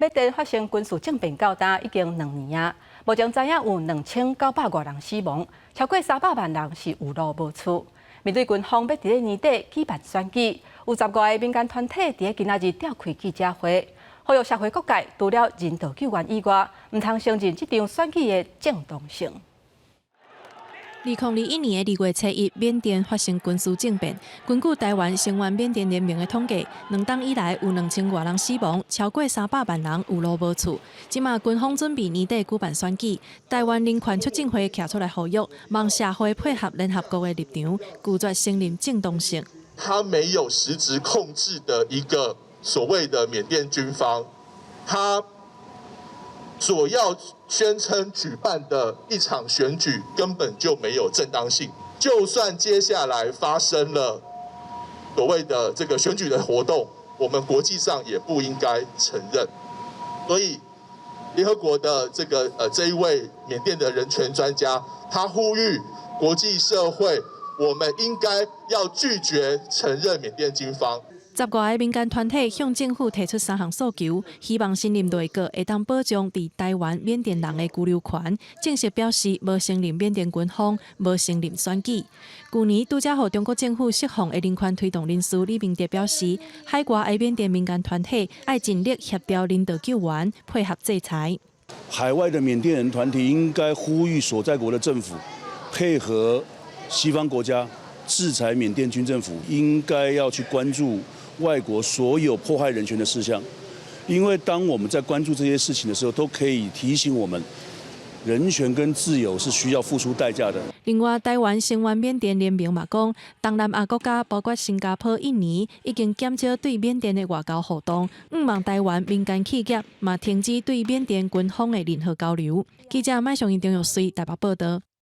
緬甸發生軍事政變到今已經2年啊，目前知影有2900外人死亡，超過300萬人是有路無厝。面對軍方欲佇咧年底舉辦選舉，有15個民間團體佇咧今仔日召開記者會，呼籲社會各界除了人道救援以外，毋通承認這場選舉的正當性。2021年的2月初1，緬甸發生軍事政變。根據台灣聲援緬甸聯盟的統計，2冬以來有2000外人死亡，超過300萬人有路無厝。這馬軍方準備年底舉辦選舉，台灣人權促進會徛出來呼籲，望社會配合聯合國的立場，拒絕承認正當性。他沒有實質控制的一個所謂的緬甸軍方，他所要宣稱舉辦的一場選舉根本就沒有正當性。就算接下來發生了所謂的這個選舉的活動，我們國際上也不應該承認。所以，聯合國的這一位緬甸的人權專家，他呼籲國際社會，我們應該要拒絕承認緬甸軍方。15個民間團體向政府提出三項訴求，希望新任內閣會當保障佇台灣緬甸人的居留權，正式表示無承認緬甸軍方，無承認選舉。舊年拄才予中國政府釋放的人權推動人士李明哲表示，海外的緬甸民間團體愛盡力協調人道救援，配合制裁。海外的緬甸人團體應該呼籲所在國的政府配合西方國家制裁緬甸軍政府，應該要去關注外國所有迫害人權的事項，因為當我們在關注這些事情的時候，都可以提醒我們，人權跟自由是需要付出代價的。另外，台灣聲援緬甸聯盟嘛講，東南亞國家包括新加坡、印尼，已經減少對緬甸的外交活動，向望台灣民間企業嘛停止對緬甸軍方的任何交流。記者麥尚英、張玉穗台北報道。